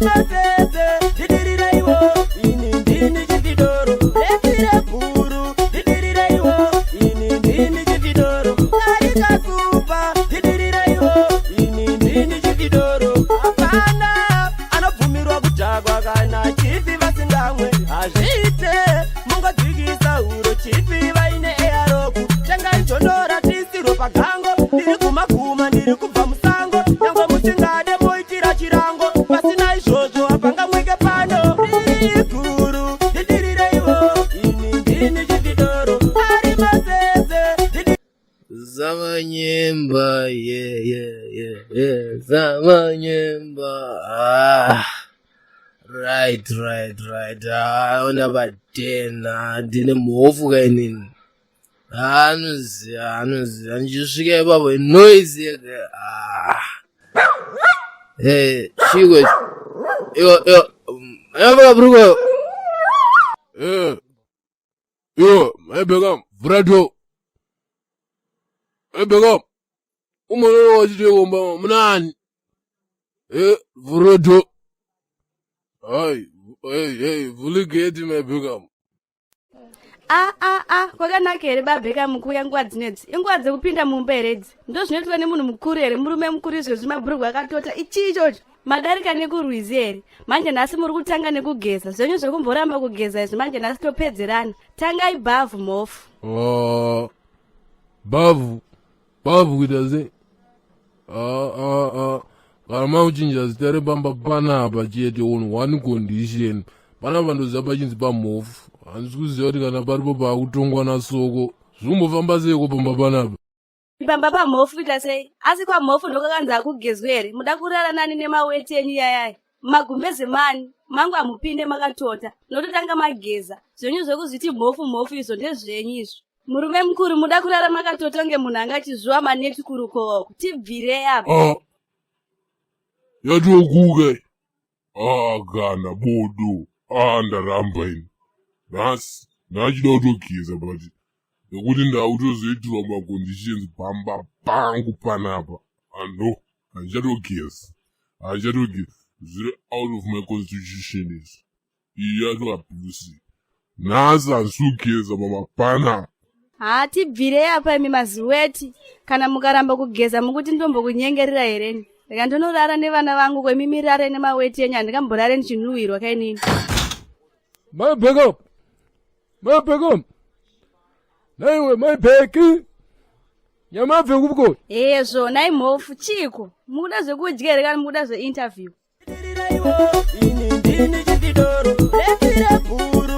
masese, ndidirireiwo, ini ndini chifidoro. Retire bhuru, ndidirireiwo, ini ndini chifidoro. Arikasupa, ndidirireiwo, ini ndini chifidoro. Hapana anobvumirwa kudhakwa kana chifi vasingamwe. Hazviite mungadzikisa huro chifi vaine eyaroku. Tengai dzondora tisirwe pagango. Ndiri gumaguma, ndiri kubva musango. Nyangwe musingade moitira chirango. Pasina izvozvo hapangamwike pano. Iguru, ndidirireiwo, ini ndini chifidoro. Ari masese, ndidi Zamanyemba, yeah. Zamanyemba. Ah. Right. Ah, ona patena. Ndine mhofu kainini. Ah, anoziva, anoziva. Ndichisvika ipapo noise yega. Ah. Eh, chiko. Iyo, iyo. Ayafika bruko. Eh. Yo, maibeka vhura door. Maibeka. Umono wachite munani. Eh, vhura door. Hai, hey, hey, vhura gate maibeka. A a a, kwakanaka here babheka mukuuya nguva dzinedzi? Inguva dzekupinda mumba here idzi? Ndo zvinoitwa nemunhu mukuru here? Murume mukuru izvezvi mabhurugwa akatota, ichii ichocho? Madarika nekurwizi here? Manje nhasi muri kutanga nekugeza zvenyu zvekumboramba kugeza izvi. Manje nhasi topedzerana. Tangai bhavhu, mhofu. Ah, bhavhu, bhavhu kuita sei? Ah, ah, ah. Kana makuchinja zita repamba panapa chete on one condition. Panapa ndoziva pachinzi pamhofu. Handisi kuziva kuti kana paripo paakutongwa nasoko. Zvikumbofamba seiko pamba panapa? Pamba pamhofu kuita sei? Asi kwamhofu ndokwakanzi akugezwe here? Muda kurara nani nemaweti enyu yayaya? Magumbeze mani mangu hamupinde makatota, nototanga mageza. Zvenyu zvekuzviti mhofu mhofu izvo ndezvenyu izvo. Murume mukuru muda kurara makatota kunge munhu anga achizvuwa maneti kurukowoko. Tibvirei apa. Ah. Yatokuka. Ah, kana bodo. Ah, ndaramba ini. Nhasi ndachida kutogeza, but nekuti ndakutozoitirwa maconditions pamba pangu panapa. Ah, no, handichatogeza. Handichatogeza. Zviri out of my constitution izvi. Iyi yato abuse. Nhasi handisi kugeza pamba panapa. Ha, tibvirei apa imi maziweti. Kana mukaramba kugeza mukuti ndombokunyengerera hereni? Rega ndonorara nevana vangu, kwemi mirare nemaweti enyu. Handikamborare ndichinhuhwirwa kainini. Mai Beka. Mai Beka. Naiwe mai Beki. Nyamabve kupiko. Hezvo nai mhofu, chiko? Mukuda zvekudya here kana mukuda zveinterview? Ndidirireiwo, ini ndini chifidoro. Retire bhuru.